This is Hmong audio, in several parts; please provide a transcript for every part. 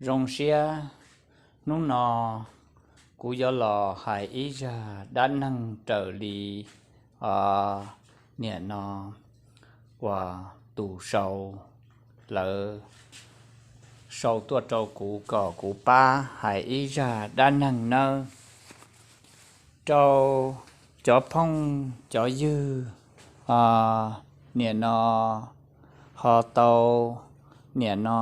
Zoo siab hnub no kuv yuav los hais ib zaj dab neeg raws li, o, niam no uas tus sau lawv sau tuaj rau kuv kom kuv pab hais ib zaj dab neeg nawb. Rau cov phooj cov ywg, o, niam no ho tau, niam no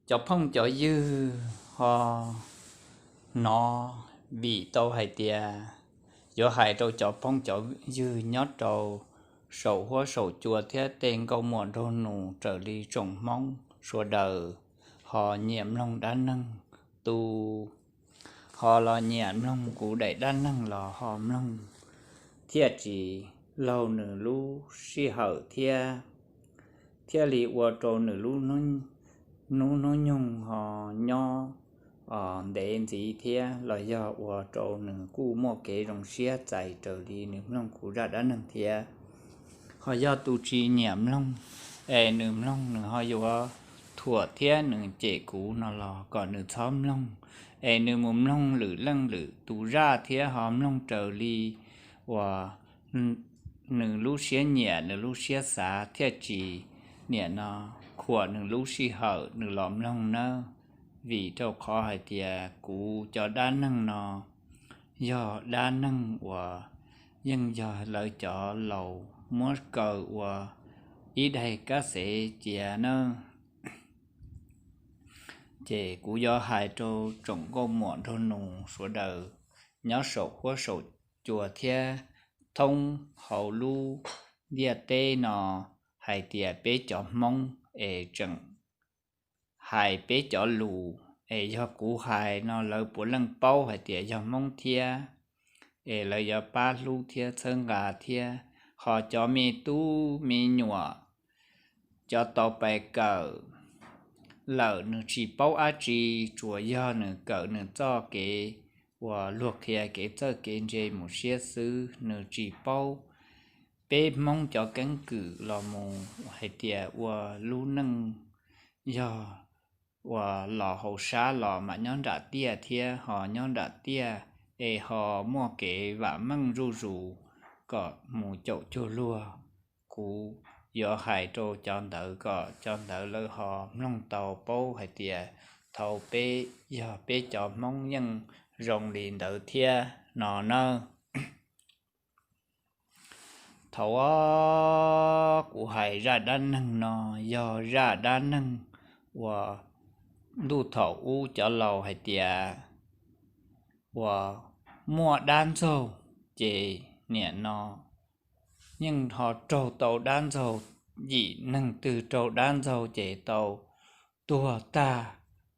cov phooj cov ywg ho hnov, vim tau hais tias yuav hais rau cov phooj cov ywg nyob rau saum huab saum cua thiab tej nkauj muam nraug nus raws li tsoom Hmoob sawv daws ho nyiam mloog dab neeg, tus ho los nyiam mloog kuv daim dab neeg los ho mloog thiaj tsis laug nws lub sij hawm thiab, thiaj li ua rau nws lub hnub hnub nyoog ho nyob ntev ntxiv thiab los yog ua rau nws kuj muaj kev zoo siab txais raws li nws mloog kuv zaj dab neeg thiab. Ho yog tus tsis nyiam mloog es nws mloog nws ho yuav thuam thiab nws cem kuv no los kom nws txhob mloog, es nws mus mloog lwm leej lwm tus zaj thiab ho mloog raws li uas nws lub siab nyiam nws lub siab xav thiaj tsis niam no khuam nws lub sij hawm nws los mloog nawb. Vim rau qhov hais tias kuv cov dab neeg no yog dab neeg uas yeej yog lawv cov laus muab kaw ua ib daim kab xev cia nawb. Ces kuv yuav hais rau tsoom nkauj muam nraug nus sawv daws nyob saum huab saum cua thiab thoob hauv lub ntiaj teb no hais tias peb cov Hmoob es tseem hais peb cov lus es yog kuv hais no lawv puav leej paub hais tias yog Hmoob thiab, es lawv yuav pab hlub thiab txhawb nqa thiab. Ho cov me tub me nyuam, cov tau pais kawm lawm nws tsis paub dab tsi, tsuas yog nws kawm nws txoj kev uas luag qhia kev txawj kev ntse mus siab xwb, nws tsis paub peb Hmoob cov keeb kwm los mus hais tias ua lub neej yog uas los hauv sab los mam nyob nram tiaj thiab ho nyob nram tiaj es ho muaj kev vam meej zuj zus kom mus caum cuag luag. Kuv yuav hais rau cov ntawd kom cov ntawd lawv ho mloog tau paub hais tias thaum peb yog peb cov Hmoob yeej zoo li ntawd thiab no nawb. Thaum kuv hais zaj dab neeg no yog zaj dab neeg uas ntuj thaum ub cov laus hais tias uas muaj dab ntxaug, ces niam no yeej ho raug tau dab ntxaug, yim neeg twg raug dab ntxaug ces tau tuag tag,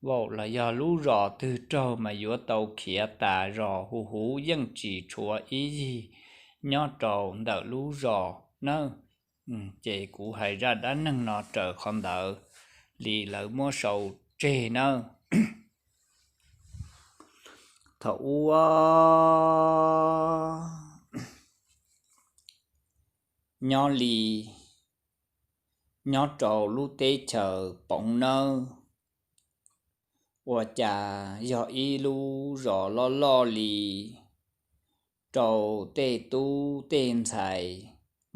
vaum los yog lub zos twg raug mas yuav tau khiav tas zos, huv huv yeej tsis tshuav ib yig nyob rau ntawm lub zos nawb. Ces kuv hais zaj dab neeg no raws qhov ntawd li lawv muab sau tseg nawb. Thaum ub nyob li, nyob rau lub teb chaws Poov nawb, ua cas yog ib lub zos loj loj li, rau tej tub tej ntxhais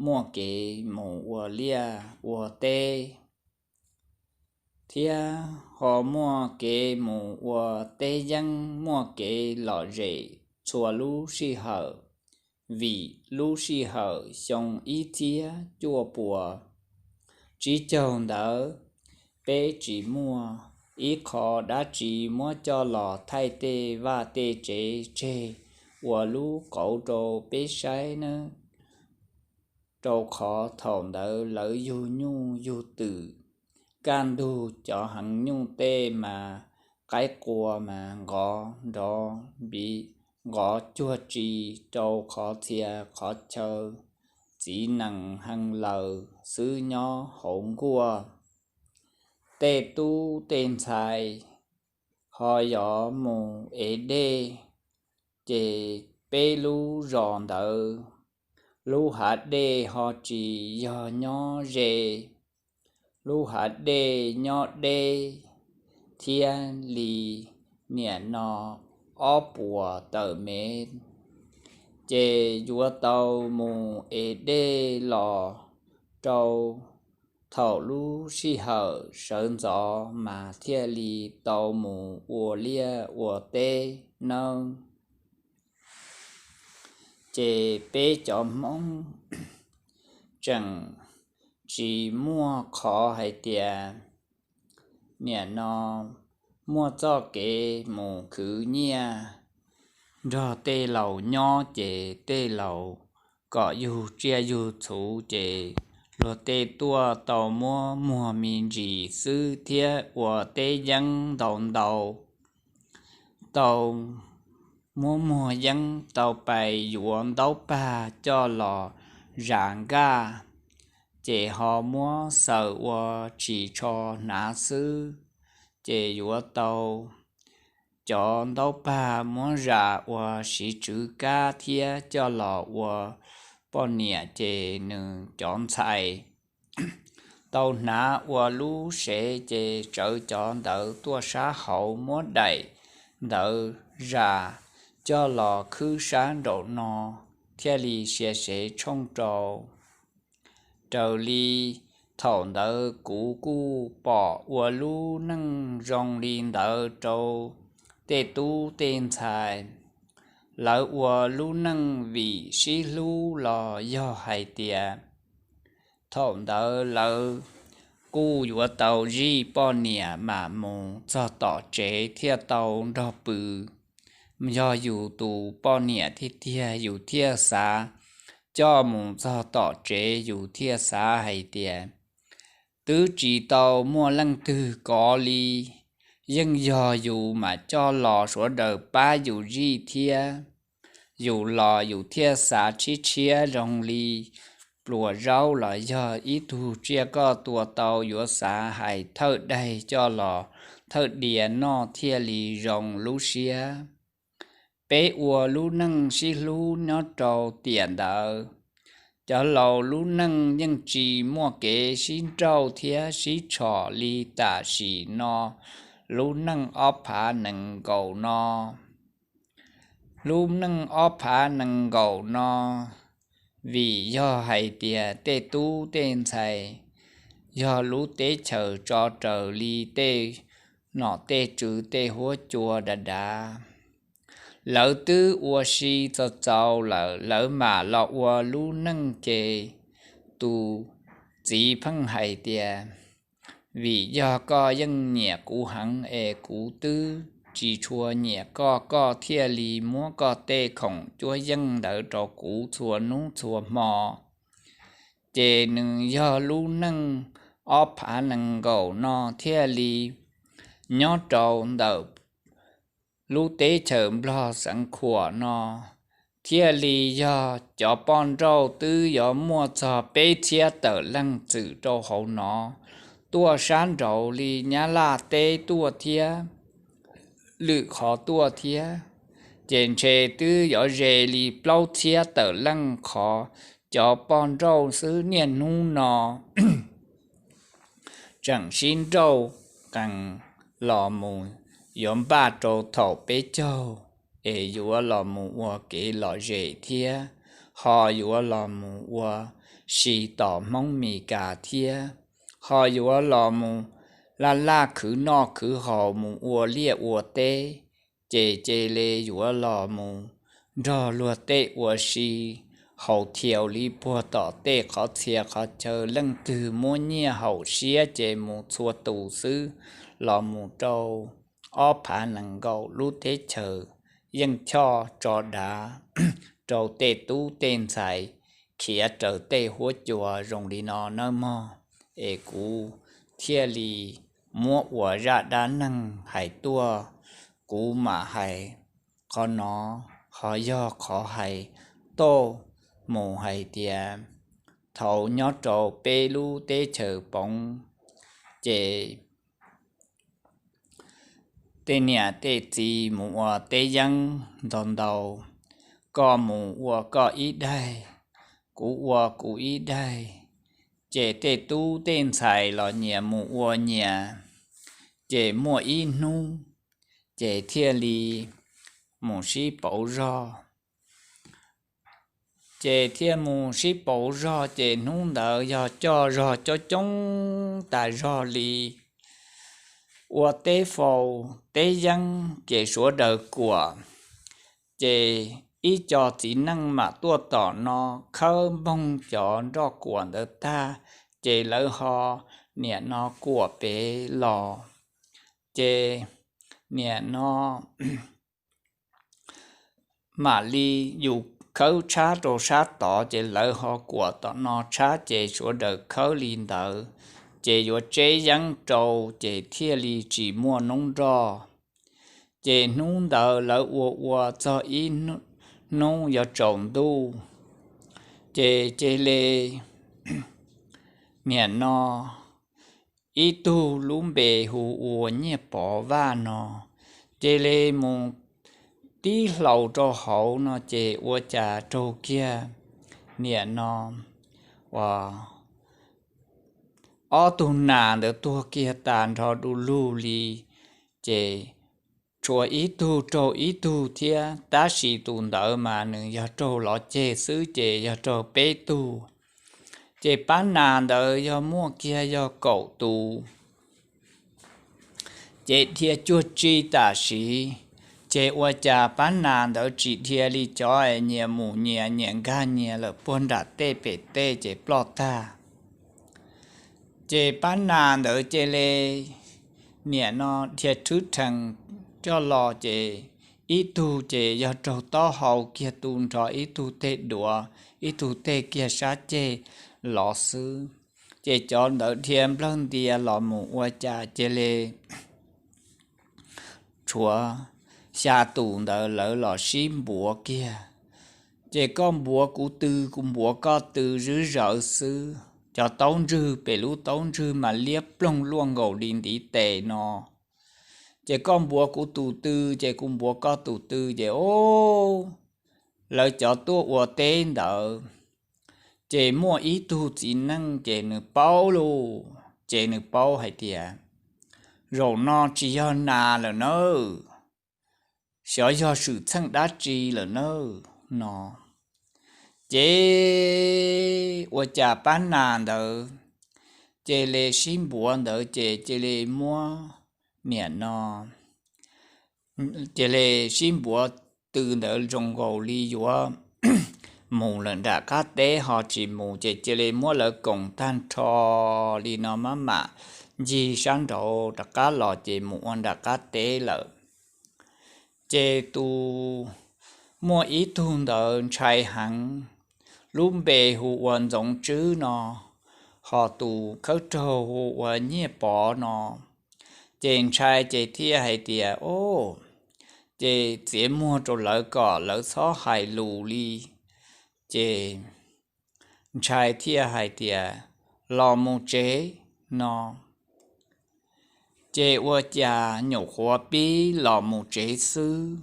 muaj kev mus ua liaj ua teb, thiab ho muaj kev mus ua teb yeeb, muaj kev lom zem txhua lub sij hawm. Vim lub sij hawm xyoo ib txhiab cuaj puas tsib caug ntawd, peb tsis muaj ib qho dab tsi muab coj los thaij tej vaj tej tsev tseg ua lub qauv rau peb saib nawb. Rau qhov thaum ntawd lawv yug nyuj yug twm, kaj ntug cov heev nyuj tej mas qaib qua mas nqov nrov npiv, nqov cuag tsi, rau qhov txhia qhov chaw txiv nees hee laws xwb nyob hauv nkuaj. Tej tub tej ntxhais ho yuav mus ev dej, ces peb lub zos ntawd lub hav dej ho tsis yog nyob ze, lub hav dej nyob deb thiab li niam no ob puas tawm mev, ces yuav tau mus ev dej los rau thaum lub sij hawm sawv ntxov mas thiaj li tau mus ua liaj ua teb nawb. Ces peb cov Hmoob tseem tsis muaj qhov hais tias niam no muaj txoj kev mus khwv nyiaj nrog tej laus nyob ces tej laus kom yug tsiaj yug txhu ces luag tej tuaj tau muab muag me ntsis xwb thiab ua teb yeeb ntau ntau tau muab muag yeeb tau pais yuav ntaub pag coj los zam nkaj, ces ho muab xaws ua tshis tsho hnav xwb, ces yuav tau cov ntaub pag muab zam ua siv tswv kab thiab coj los ua poj niam ces nws cov ntxhais tau hnav ua lub sev ces tsawv cov ntawd tuaj sab hauv muab daim ntawd zam coj los khwb sab nraum no thiaj li sia sev tshooj rau. Raws li thaum ntawd kuv kuj pom ua lub neej zoo li ntawd rau tej tub tej ntxhais. Lawv ua lub neej vim sib hlub los yog hais tias thaum ntawd lawv kuj yuav tau zij poj niam mam mus txog tom tsev thiaj tau nrog pw. Yog yus tus poj niam tiag tiag yus thiaj xav coj mus txog tom tsev, yus thiaj xav hais tias twb tsis tau muaj leej twg kov li, yeej yog yus mam coj los sawv daws pab yus zij thiab. Yus los yus thiaj xav tshiab tshiab zoo li pluas zaub los yog ib tug tsiaj koj tua tau yuav xav hais thawj daig coj los thawj diav noj thiaj li zoo lub siab. Peb ua lub neej sib hlub nyob rau tiam ntawd, cov laus lub neej yeej tsis muaj kev sib nrauj thiab sib tshom li tam sim no lub neej ob phav nees nkaum no. Lub neej ob phav nees nkaum no, vim yog hais tias tej tub tej ntxhais yog lub teb chaws tso raws li tej nom tej tswv tej huab cua dav dav, lawv twb ua si txaus txaus lawm lawv mam los ua lub neej ces tus txiv pheej hais tias vim yog koj yeej nyiam kuv heev es kuv twb tsis tshua nyiam koj, koj thiaj li muab koj tej khoom cuab yeej ntawd rau kuv txhua hnub txhua hmo. Ces nws yog lub neej ob phav nees nkaum no thiaj li nyob rau ntawm lub teb chaws Nplog xeev Khuam no thiaj li yog cov poj nrauj twb yuav muaj txog peb txhiab tawm leej txwm rau hauv no, tuaj sab nraud li Nyab Laj teb tuaj thiab lwm qhov tuaj thiab, ces ntshe twb yuav ze li plaub txhiab tawm leej qhov cov poj nrauj xwb niaj hnub no tseem sib nrauj qees los mus yuav npaj rau thaum peb caug es yuav los mus ua kev lom zem thiab, ho yuav los mus ua si tom Hmoob Mes Kas thiab, ho yuav los mus laj laj khwv noj khwv haus mus ua liaj ua teb, ces cia li yuav los mus nrog luag tej ua si haus thiaus li puag tom tej qhov txhia qhov chaw, leej twg muab nyiaj haum siab ces mus txhua tus xwb. Los mus rau ob phav nees nkaum lub teb chaws yeej choj tso dav rau tej tub tej ntxhais khiav raws tej huab cua zoo li no nawb mog. Es kuv thiaj li muab ua zaj dab neeg hais tuaj, kuv mam hais qhov no, ho yog qhov hais toj mus hais tias thaum nyob rau peb lub teb chaws Poov, ces tej niam tej txiv mus ua teb yeeb ntau ntau, koj mus ua koj ib daig, kuv ua kuv ib daig, Ces tej tub tej ntxhais los nyias mus ua nyias, ces muaj ib hnub ces thiaj li mus sib pauv zog. Ces thiaj mus sib pauv zog, ces hnub ntawd yog coj zog coob coob tas zog li, ua teb faus teb yeeb ces sawv daws kuam. Ces ib co txiv neej mam tuaj tom no khawb npoog cov nroj kuam ntawd tag, ces lawv ho niam no kuam pem los. Ces niam no mam li yus khawb tshab rau sab tod, ces lawv ho kuam tom no tshab, ces sawv daws khawb li ntawd, ces yuav tseb yeeb rau, ces thiaj li tsis muaj noob nroj. Ces hnub ntawd lawv ua ua txog ib hnub yuav tsaus ntuj, ces cia li niam no ib tug lub npe hu ua Nyiaj Pov Vaj no, cia li mus tib hlau rau hauv no ces ua cas raug kiag niam no ua ob tug nas ntawd tuag kiag tas nrho du lug li. Ces tshuav ib tug raug ib tug thiab, tab sis tus ntawd mas nws yog raug lov ceg xwb, ces yog raug peb tug. Ces pab nas ntawd yog muaj kiag yog kaum tus, ces dhia cuag tsi tam sim, ces ua cas pab nas ntawd tsis dhia li cov nyias mus nyias, nyias nkag nyias lawm puag nram tej pem tej ces ploj tag. Ces pab nas ntawd cia li niam no dhia rhwb rhees coj los, ces ib tug ces yog raug taub hau kiag tu nrho, ib tug tej duav, ib tug tej kiag sab ceg los xwb. Ces cov ntawd dhia nplawg ntia los mus ua cas cia li tshuav xya tus ntawd lawv los sib npuav kiag. Ces koj npuav kuv tw, kuv npuav koj tw zwb zawv xwb, cov taub ntswg pem lub taub ntswg mas liab ploog luaj nkaus li ntiv tes no. Ces koj npuav kuv tus tw, ces kuv npuav koj tus tw, ces o lawv cov tuaj ua teb ntawd, ces muaj ib tug txiv neej ces nws paub lauj, ces nws paub hais tias zaum no tsis yog nas lawm nawb, xyov yog swm txheej dab tsi lawm nawb no. Ces ua cas pab nas ntawd cia li sib npuav ntawd ces cia li muab niam no cia li sib npuav tw ntawd zoo nkaus li yuav mus lawm nram qab teb ho tsis mus, ces cia li muab lawv koom tag nrho li no maj mam ncig sab nraud rov qab los ces mus ua nram qab teb lawm. Ces tus muaj ib tug ntawd ntshai heev, lub npe hu ua Ntxoov Tswb no, ho tus khawb raug hu ua Nyiaj Pov no. Ces ntshai ces thiaj hais tias o, ces txiav muag rau lawv kom lawv txhob hais lus li. Ces ntshai thiaj hais tias los mus tsev no. Ces ua cas nyuam qhuav pib los mus tsev xwb,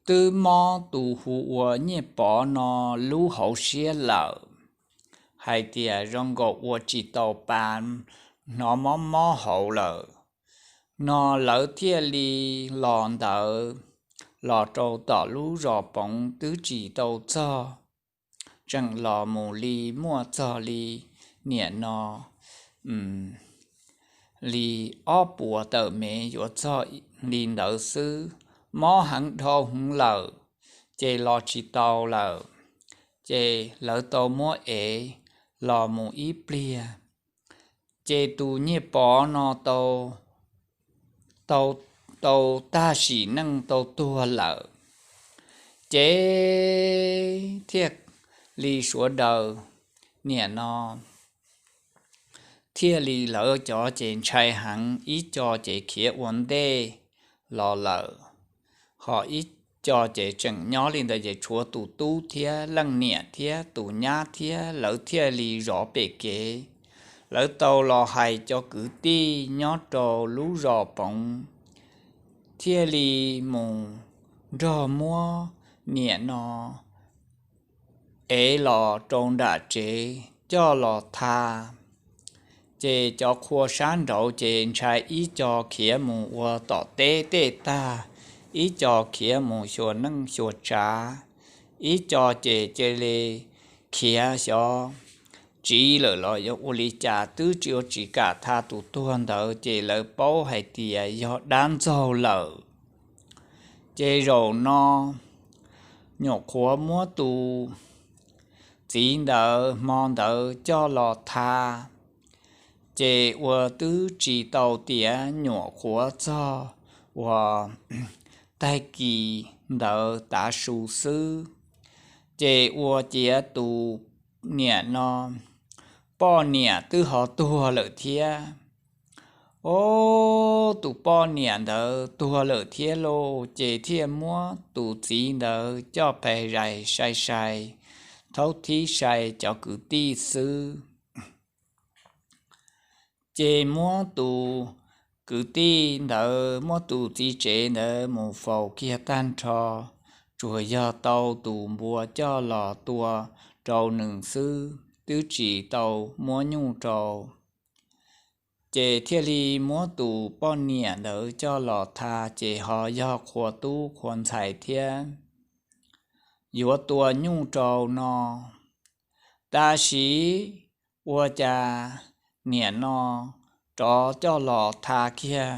twb mob tus hu ua Nyiaj Pov no lub hauv siab lawm, hais tias zoo nkaus ua tsis tau pa, hnov mob mob hauv lawm no. Lawv thiaj li los ntawd los rau tom lub zos Poov twb tsis tau txog, tseem los mus li muaj txog li niam no li ob puas tawm mev yuav txog li ntawd xwb, mob heev dhau heev lawm, ces los tsis tau lawm. Ces lawv tau muab ev los mus ib pliag, ces tus Nyiaj Pov no tau tau tag sim neej tau tuag lawm. Ces thiaj li sawv daws niam no thiaj li lawv cov ces ntshai heev, ib co ces khiav ua ntej los lawm, ho ib co ces tseem nyob li ntawd ces tshuav tus tub thiab leej niam thiab tus nyab thiab lawv thiaj li zov pem kev. Lawv tau los hais cov kwv tij nyob rau lub zos Poov thiaj li mus nrog muab niam no ev los rau nram tsev coj los tha. Ces cov qhua sab nraud ces ntshai ib co khiav mus ua tom teb tej tag, ib co khiav mus xyuas neej xyuas tsav, ib co ces cia li khiav xyov tsiv lawm los yuav ua li cas twb tsis ua tsis kam tha tus tuag ntawd ces lawv paub hais tias yog dab ntxaug lawm. Ces zaum no nyuam qhuav muab tus txiv ntawd hmo ntawd coj los tha, ces ua twb tsis tau tiav, nyuam qhuav txog uas tag kis ntawd tav su xwb, ces ua ciav tus niam no poj niam twb ho tuag lawm thiab. Ob, tus poj niam ntawd tuag lawm thiab lauj, ces thiaj muab tus txiv ntawd coj pes zais sai sai, thaub thib sai cov kwv tij xwb. Ces muab tus kwv tij ntawd, muab tus txiv tsev ntawd mus faus kiag tag nrho, tsuas yog tau tus npua coj los tua rau nws xwb, twb tsis tau muab nyuj rau. Ces thiaj li muab tus poj niam ntawd coj los tha, ces ho yog qhua tub qhua ntxhais thiab yuav tua nyuj rau no. Tab sis ua cas niam no rov coj los tha kiag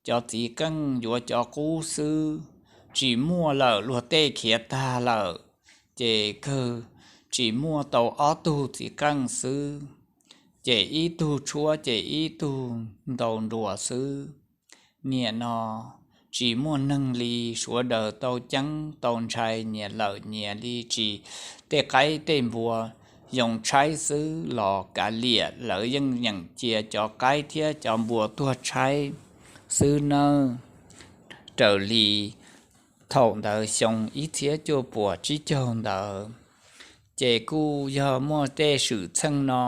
cov txiv qeej yuav cov qub xwb, tsis muaj lawm, luag tej khiav tag lawm, ces kawg tsis muaj, tau ob tug txiv qeej xwb, ces ib tug tshuab ces ib tug ntaus nruas xwb. Niam no tsis muaj neeg li, sawv daws tau ceeb tau ntshai, nyias lawm nyias li tsis, tej qaib tej npua yoo tshaib xwb los kav liam, lawv yeej yeem cia cov qaib thiab cov npua tuag tshaib xwb nawb. Raws li thaum ntawd xyoo ib txhiab cuaj puas tsib caug ntawd, ces kuj yog muaj tej swm txheej no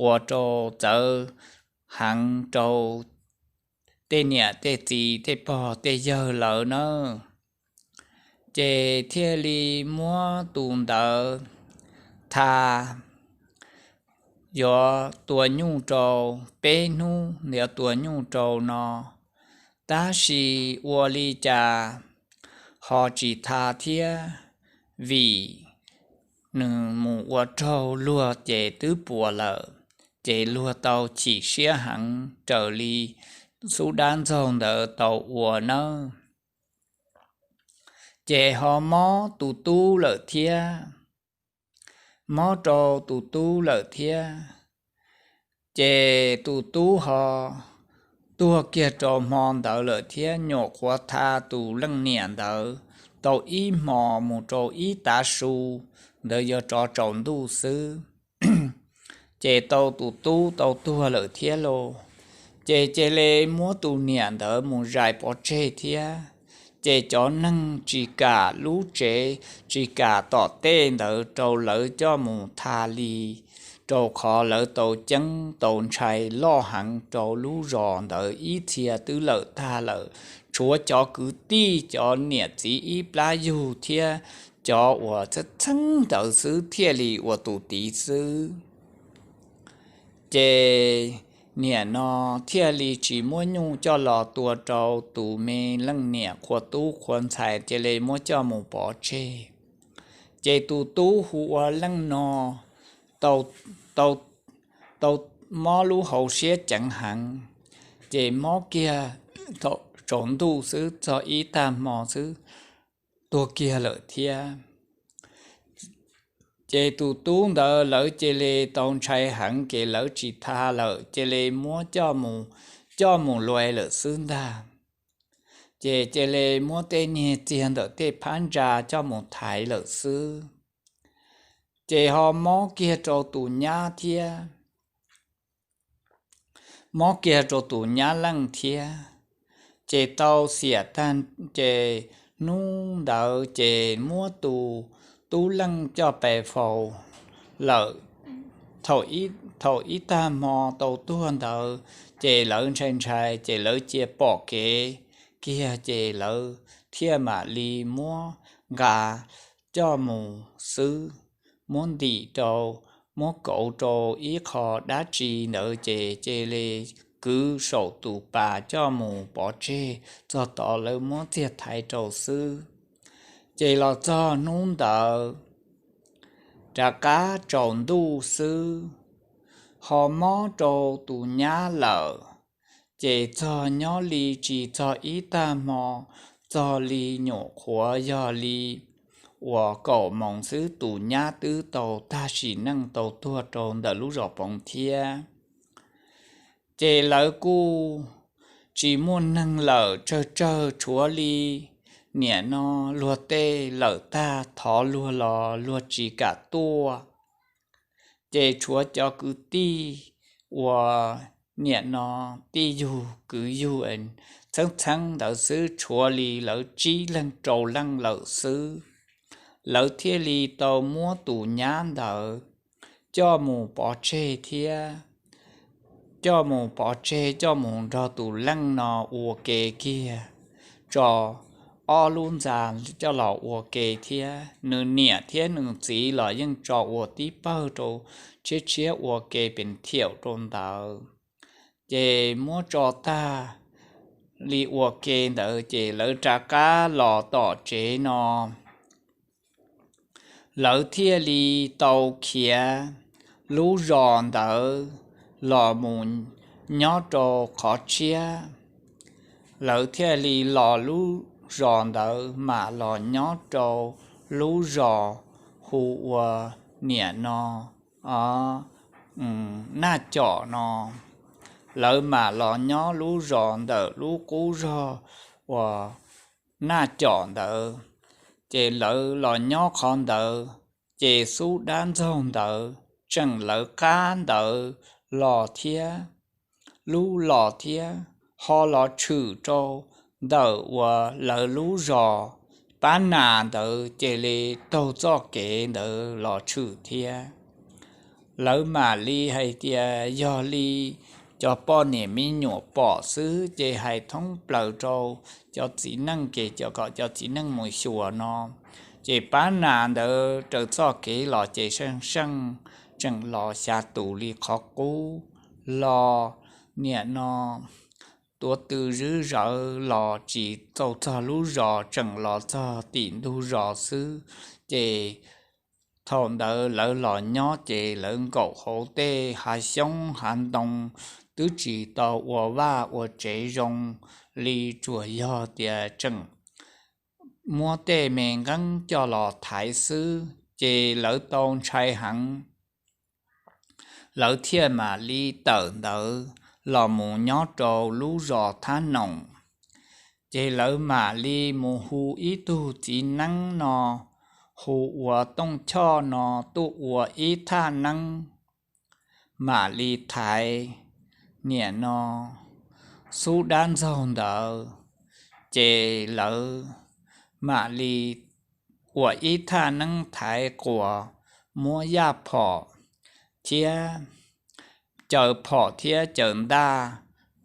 ua rau txawv heev rau tej niam tej txiv tej pog tej yawg lawv nawb. Ces thiaj li muab tus ntawd tha, yuav tua nyuj rau, peb hnub yuav tua nyuj rau no, tab sis ua li cas ho tsis tha thiab, vim nws mus ua raug luag ces twb puas lawm, ces luag tau chim siab heev raws li xub dab ntxaug ntawd tau ua nawb. Ces ho mob tus tub lawm thiab, mob rau tus tub lawm thiab, ces tus tub ho tuag kiag rau hmo ntawd lawm thiab. Nyuam qhuav tha tus leej niam ntawd tau ib hmo mus rau ib tav su ntawd yuav rov tsaus ntuj xwb, ces tau tus tub tau tuag lawm thiab lauj. Ces cia li muab tus niam ntawd mus zais pov tseg thiab. Ces cov neeg tsis kam lub tsev tsis kam tom tej ntawd rau lawv coj mus tha li, rau qhov lawv tau ceeb tau ntshai loj heev rau lub zos ntawd ib txhia twb lawm tag lawm, tshuav cov kwv tij cov niam txiv ib plab yug thiab cov uas txheeb ntawd xwb thiaj li ua tus tiv xwb. Ces niam no thiaj li tsis muab nyuj coj los tua rau tus me leej niam qhua tub qhua ntxhais, cia li muab coj mus pov tseg. Ces tus tub hu ua leej no tau mob lub hauv siab ceev heev, ces mob kiag thaum tsaus ntuj xwb, txog ib tag hmo xwb tuag kiag lawm thiab. Ces tus tub ntawd lawv cia li tau ntshai heev, ces lawv tsis tha lawm, cia li muab coj mus, coj mus luais lawm xwb ntag. Ces cia li muab tej niag txiag ntawm tej phab ntsa coj mus thaiv lawm xwb. Ces ho mob kiag rau tus nyab thiab, mob kiag rau tus nyab leej thiab. Ces tau xiam tag, ces hnub ntawd ces muab tus tub leej coj pes faus lawm. Thaum ib tag hmo tau tuag ntawd, ces lawv ntshai ntshai, ces lawv cia pom kev kiag, ces lawv thiaj mam li muab nqa coj mus xwb, muab ntim rau muab kauv rau ib qho dab tsi ntawd ces cia li kwv saum tus pas coj mus pov tseg txog tod lawv muab txiag thaiv rau xwb. Ces los txog hnub ntawd rov qab tsaus ntuj xwb, ho mob rau tus nyab lawm. Ces txog nyob li tsis txog ib tag hmo, txog li nyuam qhuav yog li uas kaum moos xwb tus nyab twb tau tag sim neej tau tuag rau ntawm lub zos Poov thiab. Ces lawv kuj tsis muaj neeg lawm, tsawg tsawg tshuav li niam no luag tej lawm tag, thov luag los luag tsis kam tuaj. Ces tshuav cov kwv tij uas niam no tij yug kwv yug txheeb txheeb ntawd xwb tshuav li lawv tsib leeg rau leej lawm xwb. Lawv thiaj li tau muab tus nyab ntawd coj mus pov tseg thiab, coj mus pov tseg coj mus nrog tus leej no ua ke kiag, tso ob lub ntxa coj los ua ke thiab. Nws niam thiab nws txiv los yeej tso ua tib pawg rau tshiab tshiab ua ke pes thiaum rau ntawd. Ces muab tso tag li ua ke ntawd ces lawv rov qab los tom tsev no. Lawv thiaj li tau khiav lub zos ntawd los mus nyob rau qhov tshiab. Lawv thiaj li los lub zos ntawd mam los nyob rau lub zos hu ua niam no Naj Com no. Lawv mam los nyob lub zos ntawm lub qub zog uas Naj Com ntawd. Ces lawv los nyob qhov ntawd, ces xub dab ntxaug ntawd tseem lawv qab ntawd los thiab, lub los thiab, ho los tshwm rau ntawm uas lawv lub zos Pab Nas ntawd cia li taug txoj kev ntawd los tshwm thiab. Lawv mam li hais tias yog li cov poj niam me nyuam pom xwb ces hais thoob plaws rau cov txiv neej ces kom cov txiv neej mus xyuas no. Ces Pab Nas ntawd raws txoj kev los ces seej seej tseem los xya tus li qhov qub los niam no tuav tw zwb zawv los tsis txaus txog lub zos, tseem los txog tim ntug zos xwb. Ces thaum ntawd lawv los nyob ces lawv nkaum hauv tej hav xyoob hav ntoo, twb tsis tau ua vaj ua tsev zoo li, tsuas yog tias tseem muab tej me nqeeb coj los thaiv xwb, ces lawv tau ntshai heev. Lawv thiaj mam li tawm ntawd los mus nyob rau lub zos Thab Noom. Ces lawv mam li mus hu ib tug txiv neeb no, hu ua Tooj Choj no tuaj ua ib thaj neeb, mam li thaiv niam no xub dab ntxaug ntawd. Ces lawv mam li ua ib thaj neeb thaiv quas, muab yaj phom thiab caws phom thiab caws ntaj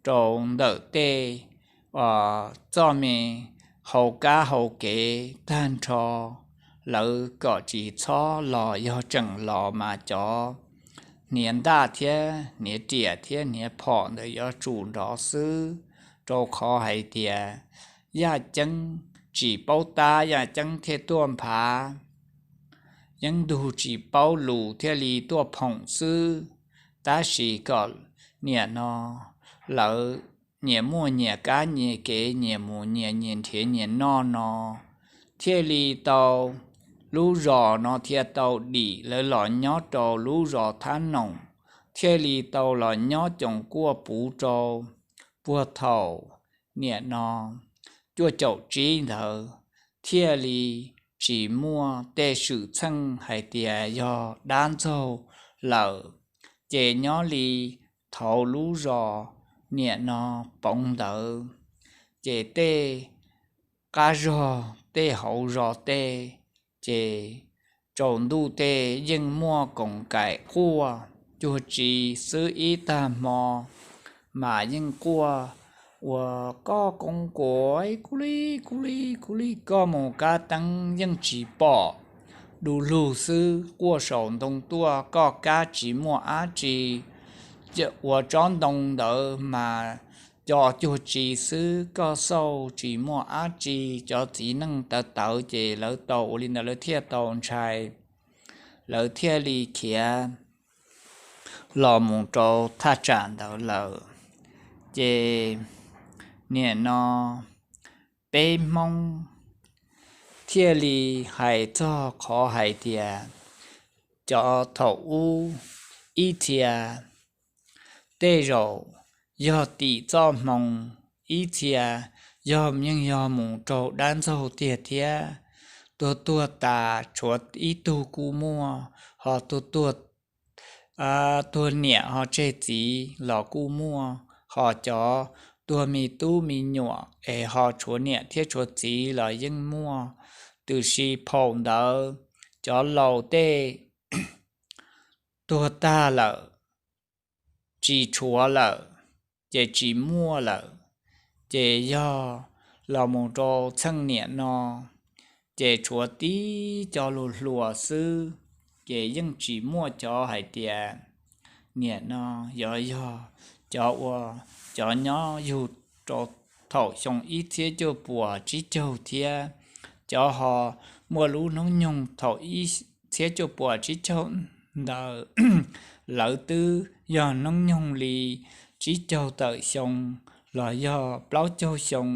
rau ntawm tej txoj me hau kab hau kev tag nrho lawv kom tsis txhob los, yog tseem los mas cov hniav ntaj thiab hniav riam thiab hniav phom ntawd yuav tsum nrov xwb, rau qhov hais tias yaj ceeb tsis paub tab yaj ceeb thiaj tuaj nphav, yeeb ntug tsis paub lus thiaj li tuaj phoom xwb. Tab sis kom niam no lawv nyias muaj nyias kab nyias kev, nyias mus nyias nyias nrhiav nyias noj no, thiaj li tau lub zos no thiaj tau dim lawv los nyob rau lub zos Thab Noom, thiaj li tau los nyob coom kuaj puv rau puag thaum niam no cuaj caum tsib ntawd, thiaj li tsis muaj tej xwm txheej hais tias yog dab ntxaug lawm. Ces nyob li thaum lub zos niam no Poov ntawd, ces tej qab zog tej hauv zos tej, ces tsaus ntuj tej yeej muaj koom kaim quaj cuag tsi xwb, ib tag hmo mas yeej quaj ua koj koom kuam kuv li kuv li kuv li, koj mus kab teeb yeej tsis pom, du lug xwb, quaj saum ntoo tuaj, koj kab tsis muaj dab tsi, ua tsob ntoo ntawd mas co cuag tsi xwb, koj xauj tsis muaj dab tsi. Cov txiv neej tawv tawv ces lawv tau ua li ntawd lawv thiaj tau ntshai, lawv thiaj li khiav los mus rau thaj tsam ntawd lawm. Ces nim no peb Hmoob thiaj li hais txog qhov hais tias cov thaum ub ib txhia tej zaum yog tim txoj hmoo, ib txhia yog yeej yog mus raug dab ntxaug tiag thiab. Tuag tuag tas tshuav ib tug kuj muaj, ho tuag tuag tuag niam ho tseg txiv los kuj muaj, ho cov tuag me tub me nyuam es ho tshuav niam thiab tshuav txiv los yeej muaj. Tiam sis phaum ntawd cov laus tej tuag tag lawm, tsis tshuav lawm, ces tsis muaj lawm. Ces yog los mus rau txheej niam no ces tshuav tib cov hluas hluas xwb, ces yeej tsis muaj cov hais tias nim no yuav yog cov ua, cov nyob yug rau thaum xyoo ib txhiab cuaj puas tsib caug thiab. Cov ho muaj lub hnub nyoog thaum ib txhiab cuaj puas tsib caug ntawd, lawv twb yog hnub nyoog li tsib caug tawm xyoo los yog plaub caug xyoo.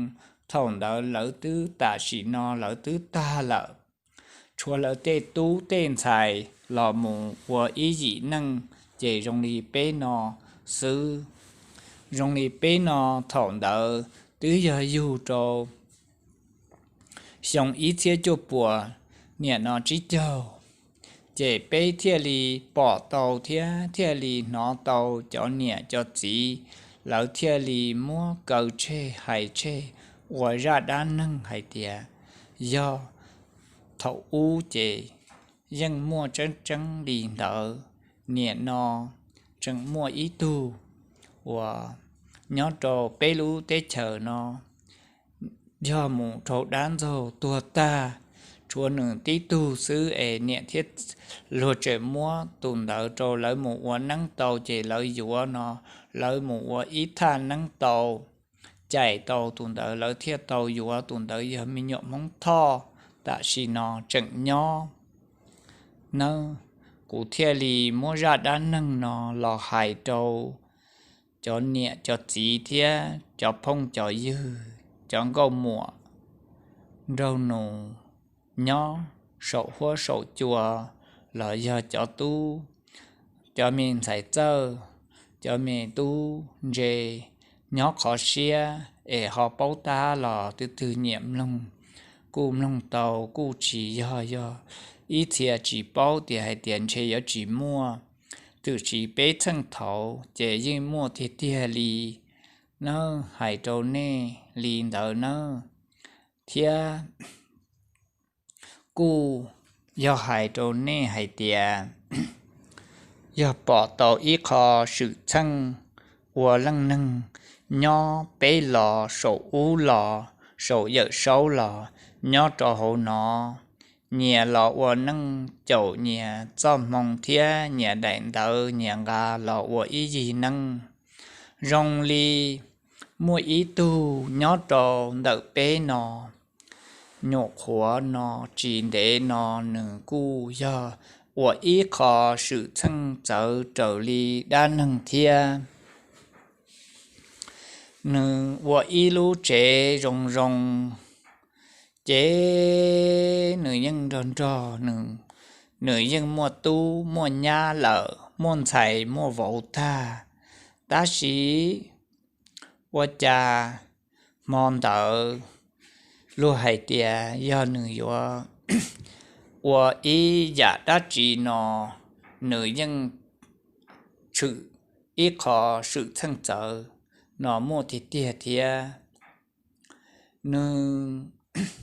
Thaum ntawd lawv twb tam sim no lawv twb tag lawm, tshuav lawv tej tub tej ntxhais los mus ua ib yim neej, ces zoo li peb no xwb. Zoo li peb no thaum ntawd twb yog yug rau xyoo ib txhiab cuaj puas nim no tsib caug, ces peb thiaj li pom tau thiab thiaj li hnov tau cov niam cov txiv lawv thiaj li muab kaw tseg hais tseg ua zaj dab neeg hais tias yog thaum ub ces yeej muaj tseeb tseeb li ntawd. Nim no tseem muaj ib tug uas nyob rau peb lub teb chaws no yog mus raug dab ntxaug tuag tag, tshuav nws tib tug xwb es niam thiab luag tseem muab tus ntawd rau lawv mus ua neeb tau ces lawv yuav no, lawv mus ua ib thaj neeb tau, cais tau tus ntawd lawv thiaj tau yuav. Tus ntawd yog me nyuam Hmoob Thoj, tam sim no tseem nyob nawb. Kuv thiaj li muab zaj dab neeg no los hais rau cov niam cov txiv thiab cov phooj cov ywg, cov nkauj muam nraug nus nyob saum huab saum cua los yog cov tub, cov me ntxhais txawj, cov me tub ntse nyob qhov siab es ho paub tab los twb twg nyiam mloog kuj mloog tau, kuj tsis yog, yog ib txhia tsis paub tias hais tias ntshe yuav tsis muaj. Tiam sis peb txheej thaud ces yeej muaj tiag tiag li nawb, hais rau nej li ntawd nawb. Thiab kuj yog hais rau nej hais tias yog pom tau ib qho xwm txheej ua leej neeg nyob peb los saum ub los saum Yawm Saub los nyob rau hauv no, nyias los ua neej caum nyias txoj hmoo thiab nyias daim ntawv nyias nqa los ua ib yig neej. Zoo li muaj ib tug nyob rau ntawm peb no, nyuam qhuav no tsis ntev no nws kuj yog ua ib qho xwm txheej txawv raws li dab neeg thiab. Nws ua ib lub tsev zoo zoo, ces nws yeej nrog nrog nws, nws yeej muaj tub muaj nyab lawm, muaj ntxhais muaj vauv tag. Tab sis ua cas hmo ntawd luag hais tias yog nws yuav ua ib yam dab tsi no, nws yeej tshwm ib qho xwm txheej txawv no muaj tiag tiag thiab. Nws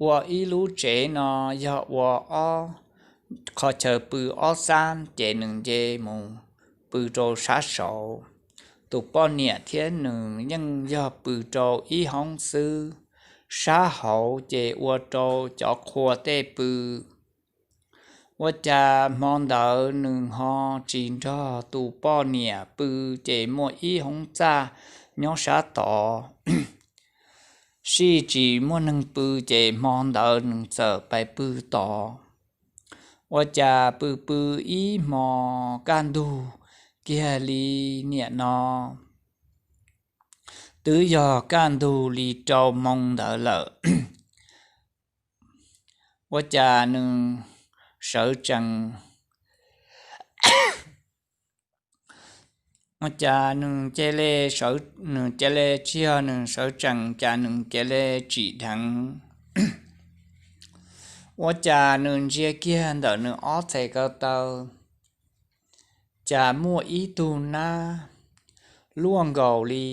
ua ib lub tsev no yog ua ob qho chaw pw ob xab, ces nws nce mus pw rau sab saud. Tus poj niam thiab nws yeej yog pw rau ib hoob xwb, sab hauv ces ua rau cov qhua tej pw. Ua cas hmo ntawd nws ho tsis nrog tus poj niam pw, ces muaj ib hoob txaj nyob sab tod, sij tsis muaj neeg pw, ces hmo ntawd nws txawm pais pw tod. Ua cas pw pw ib hmo kaj ntug kiag li niam no, twb yog kaj ntug li rau moo ntawd lawm. Ua cas nws sawv tsees, ua cas nws cia li, nws cia li tsis yog nws sawv tsees, cas nws cia li tsim dheev. Ua cas nws ntsia kiag ntawm nws ob txhais ko taw, cas muaj ib tug nab luaj nkaus li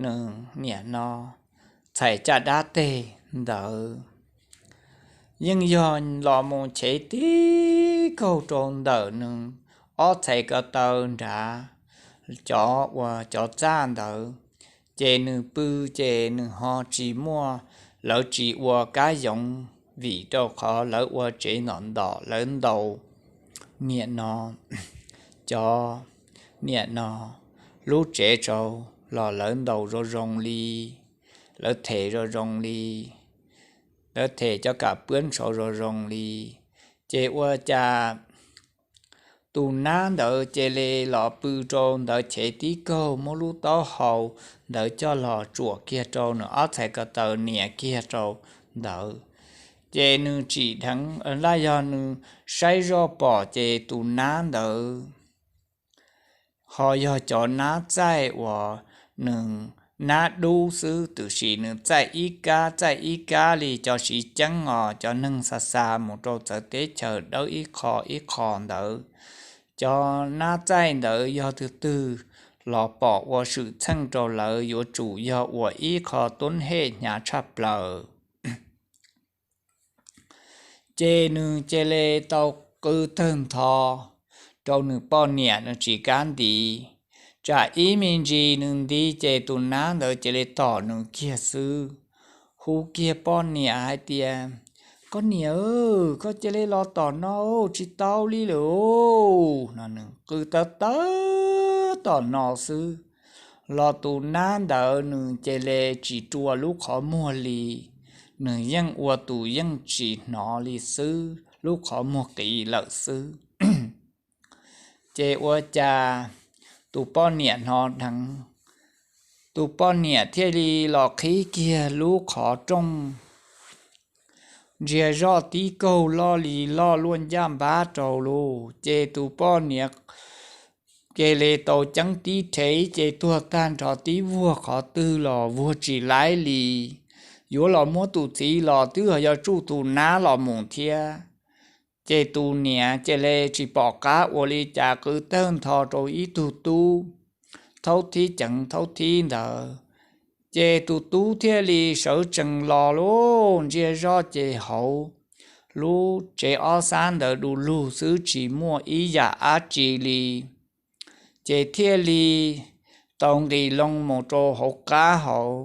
nws niam no txhais caj dab teg ntawd, yeej yog los mus chev tib kaug rau ntawm nws ob txhais ko taw nrad, cov uas cov txaj ntawd. Ces nws pw, ces nws ho tsis muaj, lawv tsis ua kab yoov, vim rau qhov lawv ua tsev ntom ntom, lawv ntaus niam no, cov niam no lub tsev tsaus los lawv ntaus zoo zoo li, lawv them zoo zoo li, lawv them cov kam puab ntshauv zoo zoo li. Ces ua cas tus nab ntawd cia li los pw rau ntawd chev tib kaug, muab lub taub hau ntawd coj los tsuam kiag rau nws ob txhais ko taw nias kiag rau ntawd. Ces nws tsim dheev, laj yog nws saib zoj pom ces tus nab ntawd ho yog cov nab txaij uas nws nab dub xwb, tiam sis nws txaij ib kab txaij ib kab li cov siv ceeb os, cov neeg xa xa mus rau txawv teb chaws dawb ib qho ib qho ntawd. Cov nab txaij ntawd yog twg twg los pom ua swm txheej rau lawv, yuav tsum yog ua ib qho tub hem hnyav tshaj plaws. Ces nws cia li tau qw tawg ntho rau nws poj niam, nws tsis kam nti, tsam ib me ntsis nws nti ces tus nab ntawd cia li tom nws kiag xwb. Hu kiag poj niam hais tias, Koj niam, koj cia li los tom no, tsis tau li lawm no. Nws qw tawg tawg tom no xwb los tus nab ntawd nws cia li tsis rua lub qhov muag li, nws yeej ua tus yeej tsis hnov li xwb, lub qhov muag qiv lawm xwb. Ces ua cas tus poj niam hnov dheev, tus poj niam thiaj li los qhib kiag lub qhov rooj, ntsia zoj tib kaug loj li loj luaj ncaj npab rau lawm. Ces tus poj niam cia li tau ceeb tib rhe, ces tuag tag nrho tib vuag qhov twg los vuag tsis laib li. Yuav los muab tus txiv los twb yog yuav tsuj tus nab los mus thiab. Ces tus niam cia li tsis pom qab ua li cas, qw tawg ntho rau ib tug tub thaub thib ceev thaub thib ntawd. Ces tus tub thiaj li sawv tsees los lawm, ntsia zoj ces hauv lub tsev ob sab ntawd du lug xwb, tsis muaj ib yam dab tsi li. Ces thiaj li tau nqis loo mus rau hauv qab hauv,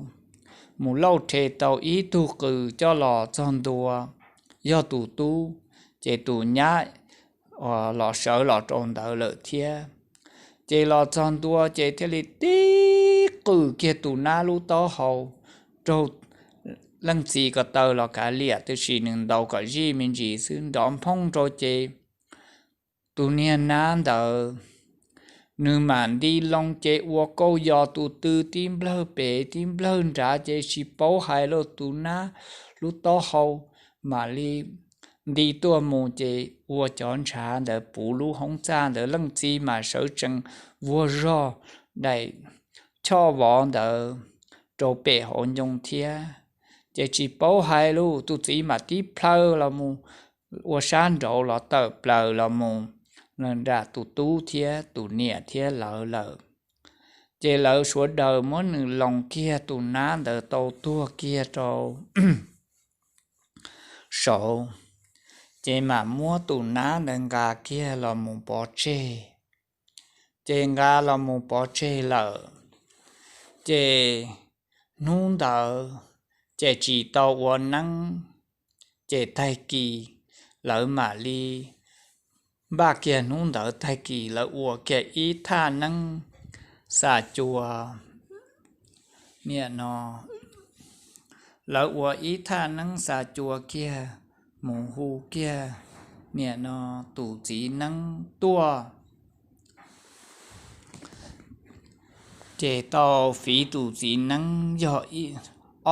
mus lauj rhe tau ib tug qws coj los txog ntua, yog tus tub, ces tus nyab los sawv los rau ntawd lawm thiab. Ces los txog ntua ces thiaj li tib qws kiag tus nab lub taub hau raug leej txiv ko taw los kav liam, tiam sis nws ntaus kom zij me ntsis xwb, nrov nphooj rau ces tus niag nab ntawd nws mam nti loo ces ua kauj yos tus tw tib nplawg pem tib nplawg nrad, ces tsis paub hais lawm, tus nab lub taub hau mam li nti tuaj mus ces ua cov ntshav ntawd puv lub hoob txaj ntawd. Leej txiv mas sawv tsees vuag zog daim choj vov ntawd rau pem hauv ncoo thiab. Ces tsis paub hais lawm, tus txiv mam tib plhaw los mus ua sab nraud los tawm plaws los mus nram tus tub thiab tus niam thiab lawv lawm. Ces lawv sawv daws muab nws loos kiag, tus nab ntawd tau tuag kiag rau saud. Ces mam muab tus nab ntawd nqa kiag los mus pov tseg. Ces nqa los mus pov tseg lawm, ces hnub ntawd ces tsis tau ua neeb. Ces tag kis lawv mam li Npaj kiag hnub ntawd tag kis lawv ua kiag ib thaj neeb xa cua, niam no, lawv ua ib thaj neeb xa cua kiag mus hu kiag niam no tus txiv neeb tuaj. Ces tau fiv tus txiv neeb yog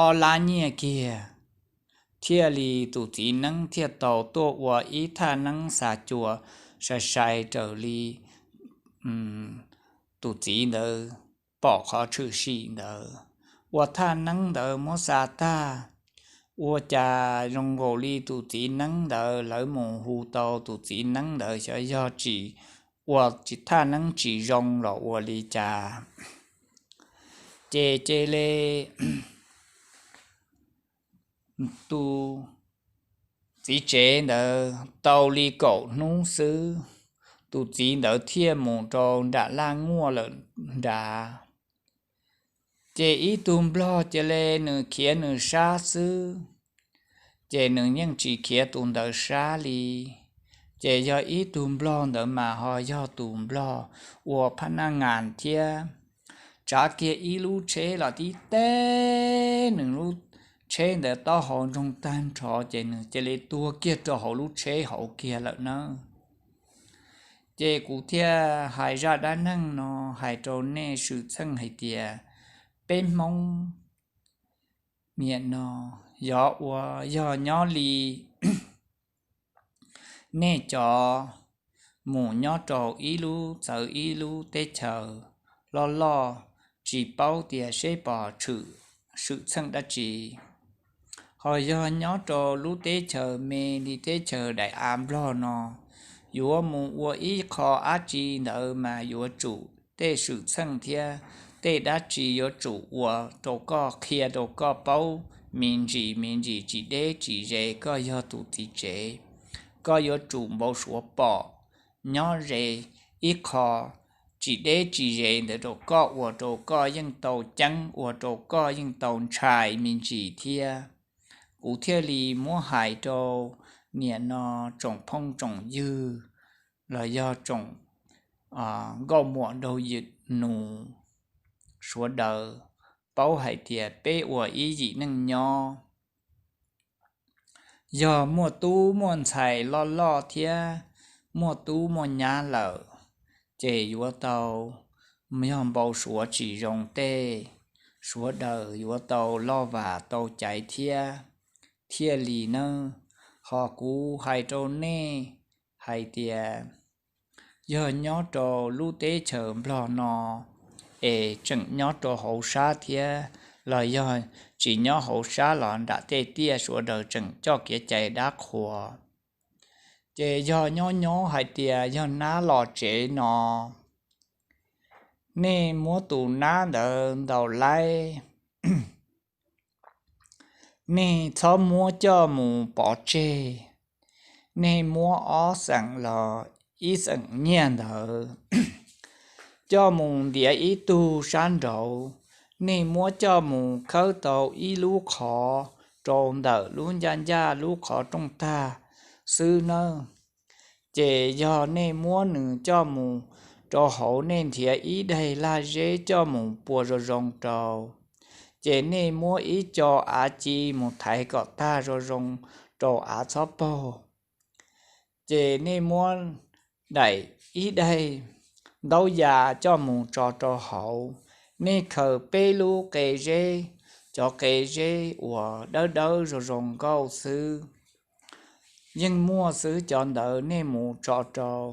ob lab nyiaj kiag, thiaj li tus txiv neeb thiaj tau tuaj ua ib thaj neeb xa cua sai sai raws li tus txiv ntawd pom qhov tshwm sim ntawd. Ua thaj neeb ntawd muab xa tag, ua cas zoo nkaus li tus txiv neeb ntawd lawv mus hu tau tus txiv neeb ntawd xyov yog tsis ua thaj neeb tsis zoo los ua li cas. Ces cia li tus txiv tsev ntawd tau li kaum hnub xwb, tus txiv ntawd thiaj mus rau nram laj nguaj lawm nrad. Ces ib tug nplog cia li nws khiav nws sab xwb, ces nws yeej tsis khiav tus ntawd sab li. Ces yog ib tug nplog ntawd mas ho yog tus nplog ua phab naj ngas thiab. Tsav kiag ib lub tsheb los tib teb nws lub tsheb ntawd taub hau ntsoog tag nrho, ces nws cia li tuag kiag rau hauv lub tsheb hauv kiag lawm na. Ces kuv thiaj hais zaj dab neeg no hais rau nej swm txheej hais tias peb Hmoob niam no yog ua, yog nyob li nej cov mus nyob rau ib lub txawv ib lub teb chaws loj loj, tsis paub tias seb pom tshwm, swm txheej dab tsi. Ho yog nyob rau lub teb chaws me li teb chaws daim av nplog no, yuav mus ua ib qho dab tsi ntawd mas yuav tsum tej swm txheej thiab tej dab tsi yuav tsum ua rau koj, qhia rau koj paub me ntsis me ntsis tsis deb tsis ze. Koj yog tus txiv tsev, koj yuav tsum npau suav pom nyob ze ib qho tsis deb tsis ze ntawd rau koj, ua rau koj yeej tau ceeb, ua rau koj yeej tau ntshai me ntsis thiab. Kuv thiaj li muab hais rau niam no tsoom phooj tsoom ywg los yog tsoom nkauj muam nraug nus sawv daws paub hais tias peb ua ib yim neej nyob, yog muaj tub muaj ntxhais loj loj thiab muaj tub muaj nyab lawm, ces yuav tau yog npau suav tsis zoo tej, sawv daws yuav tau loj vam tau caiv thiab, thiaj li nawb. Ho kuv hais rau nej hais tias yog nyob rau lub teb chaws nplog no es tseem nyob rau hauv sab thiab los yog tsis nyob hauv sab los nram tej tiaj sawv daws tseem coj kev cai dab qhuas. Ces yog nyob nyob hais tias yog nab los tsev no, nej muab tus nab ntawd ntaus laib, nej txhob muab coj mus pov tseg. Nej muab ob xeem los ib xeem nyiaj ntawd coj mus ntiav ib tug sab nraud, nej muab coj mus khawb tau ib lub qhov rau ntawm lub ncaj ncaj lub qhov rooj tag xwb nawb. Ces yog nej muab nws coj mus rau hauv, nej nrhiav ib daim lag zeb coj mus pua zoo zoo rau, ces nej muab ib co av ci mus thaiv kom tag zoo zoo rau av txhob paug. Ces nej muab daim, ib daim ntaub ya coj mus tso rau hauv, nej khaws peb lub qe zeb, cov qe zeb uas dawb dawb zoo zoo nkauj xwb, yeej muaj xwb cov ntawd nej mus tso rau.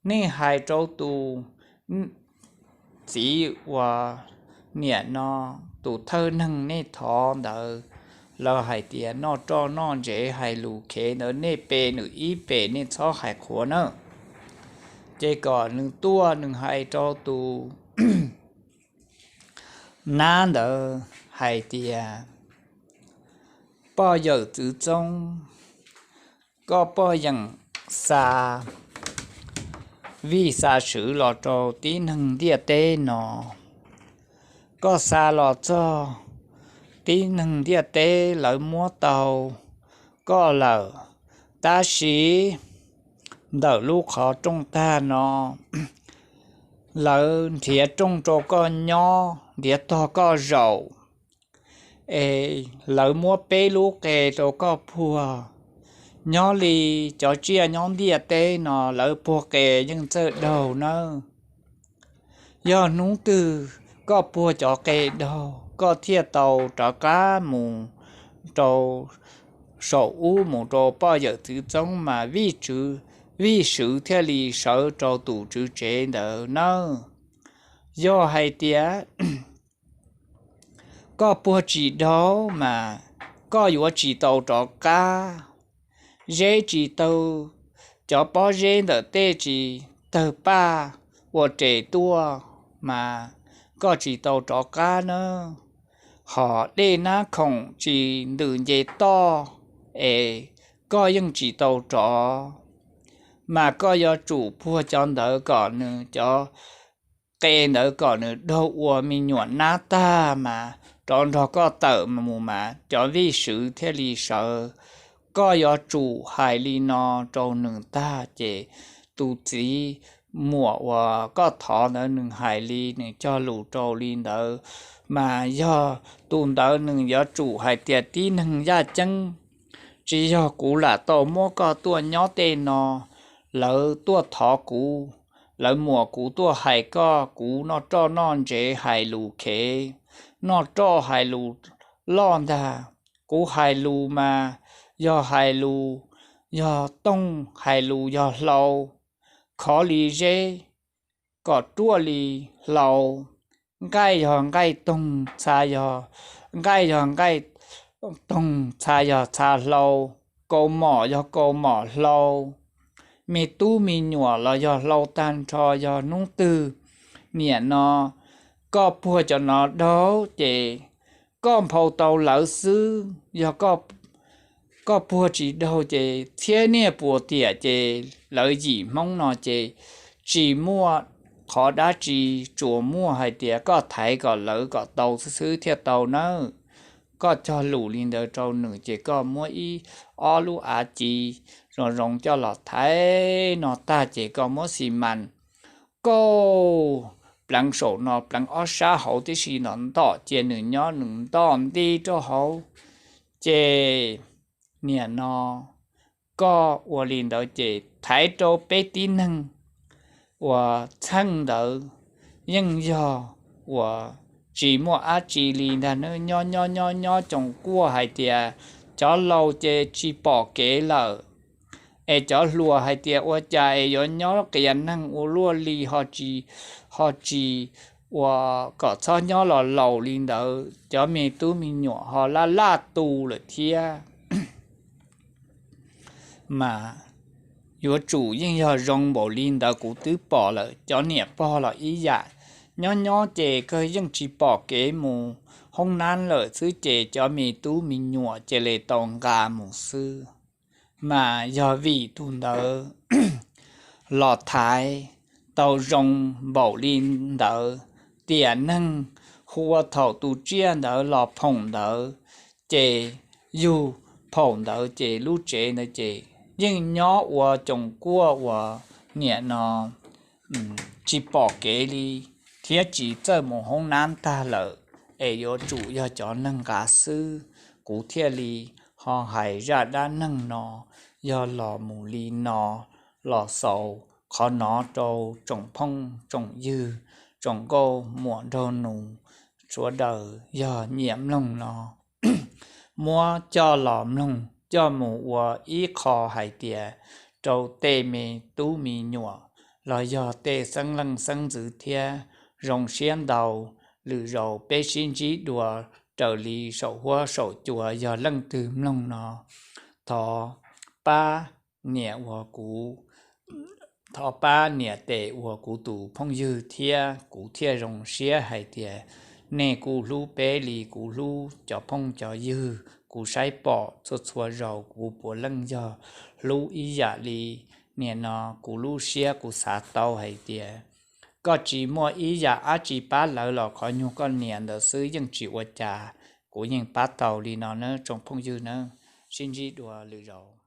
Nej hais rau tus txiv uas niam no, tus thawj neeg nej thov ntawd, lawv hais tias noj roj noj ntsev hais lus khev ntawd nej pe nws ib pe, nej txhob hais qhuav nawb. Ces kom nws tuaj nws hais rau tus nab ntawd hais tias, poj yawm txwv txoob, koj poj yeem xa vij xa swv los rau tib neeg ntiaj teb no, koj xa los txog tib neeg ntiaj teb lawv muab tau koj lawm, tab sis ntawm lub qhov rooj tag no, lawv nrhiav rooj rau koj nyob, nrhiav tog koj zaum, es lawv muab peb lub qe rau koj puag. Nyob li cov tsiaj nyob ntiaj teb no lawv puag qe yeej txawj daug nawb. Yog hnub twg koj puag cov qe daug koj thiaj tau rov qab mus rau saum ub mus rau poj yawm txwv txoob mas vij tswv, vij swv thiaj li sawv rau tus tswv tsev ntawd nawb. Yog hais tias koj puag tsis daug mas koj yuav tsis tau rov qab. Zeb tsis tau, cov pob zeb ntawm tej tsis tawg paj ua res tuaj mas koj tsis tau rov qab nawb. Hos dej nab khoom tsis ntws nce toj es koj yeej tsis tau rov, mas koj yuav tsum puag cov ntawd kom nws, cov qe ntawd kom nws daug ua me nyuam nab tag mas rov nrog koj tawm mus mas cov vij swv thiaj li sawv. Koj yuav tsum hais li no rau nws tag ces tus txiv muam uas koj thov ntawd nws hais li, nws cog lus rau li ntawd, mas yog tus ntawd nws yuav tsum hais tias tib neeg yaj ceeb, tsis yog kuv lam tau muab koj tuaj nyob tej no, lawv tuaj thov kuv, lawv muam kuv tuaj hais koj, kuv noj roj noj ntsev hais lus khev, noj roj hais lus loj ntag. Kuv hais lus mas yog hais lus yog toog, hais lus yog hlau, khov li zeb, kom ruaj li hlau, nqaij yog nqaij toog, txha yog, nqaij yog nqaij toog, txha yog txha hlau, kaus mom yog kaus mom hlau. Me tub me nyuam los yog hlau tag nrho. Yog hnub twg niam no koj puag cov no daug ces koj nphau tau lawv xwb. Yog koj puag tsis daug ces txhiab niaj puas tiam ces lawv yim Hmoob no ces tsis muaj qhov dab tsi, tsuas muaj hais tias koj thaiv kom lawv kom tau xwb xwb thiaj tau nawb. Koj cog lus li ntawd rau nws ces koj muab ib ob lub av ci zoo zoo coj los thaiv no tag ces koj muab xi mas kauj pleev saum no pleev ob sab hauv tib si no ntom cia nws nyob nws ntoj nti rau hauv. Ces niam no koj ua li ntawd ces thaiv rau peb tib neeg uas txheej ntawd yeej yog uas tsis muaj dab tsi li ntag nawb. Nyob nyob nyob nyob coom kuaj hais tias cov laus ces tsis pom kev lawm, es cov hluas hais tias ua cas es yuav nyob qias neeg ua luaj li, ho tsis, ho tsis ua kom txhob nyob los laus li ntawd, cov me tub me nyuam ho laj laj tu lawm thiab. Mas yuav tsum yeej yog zoo npaum li ntawd, kuv twb pom lawm. Cov niam pog los ib yam, nyob nyob ces kawg yeej tsis pom kev mus hoob nab lawm xwb ces cov me tub me nyuam cia li tau nqa mus xwb. Mas yog vim tus ntawd los thaiv tau zoo npaum li ntawd, tiam neeg hu ua thaum tus tsiaj ntawd los phoom ntawd, ces yug phaum ntawd ces lub tsev ntawd ces yeej nyob ua coom kuaj uas niam no tsis pom kev li, thiab tsis txawj mus hoob nab tag lawm, es yuav tsum yog cov neeg nqa xwb. Kuv thiaj li ho hais zaj dab neeg no yog los mus li no los xaus qhov no rau tsoom phooj tsoom ywg, tsoom nkauj muam nraug nus sawv daws yog nyiam mloog no muab coj los mloog coj mus ua ib qho hais tias rau tej me tub me nyuam los yog tej xeeb leej xeeb ntxwv thiab. Zoo siab ntau, lwm zaus peb sib ntsib dua raws li saum huab saum cua. Yog leej twg mloog no thov pab niam uas kuv, thov pab niam tes uas kuv tus phooj ywg thiab kuv thiaj zoo siab hais tias nej kuj hlub peb li kuv hlub cov phooj cov ywg. Kuv saib pom txhua txhua zaus kuv puav leej yog hlub ib yam li niam no. Kuv lub siab kuv xav tau hais tias koj tsis muaj ib yam dab tsi pab lawv los qhov nyuag koj niam ntawd xwb yeej tsis ua cas. Kuv yeej pab tau li no nawb tsoom phooj ywg nawb, sib ntsib dua lwm zaus.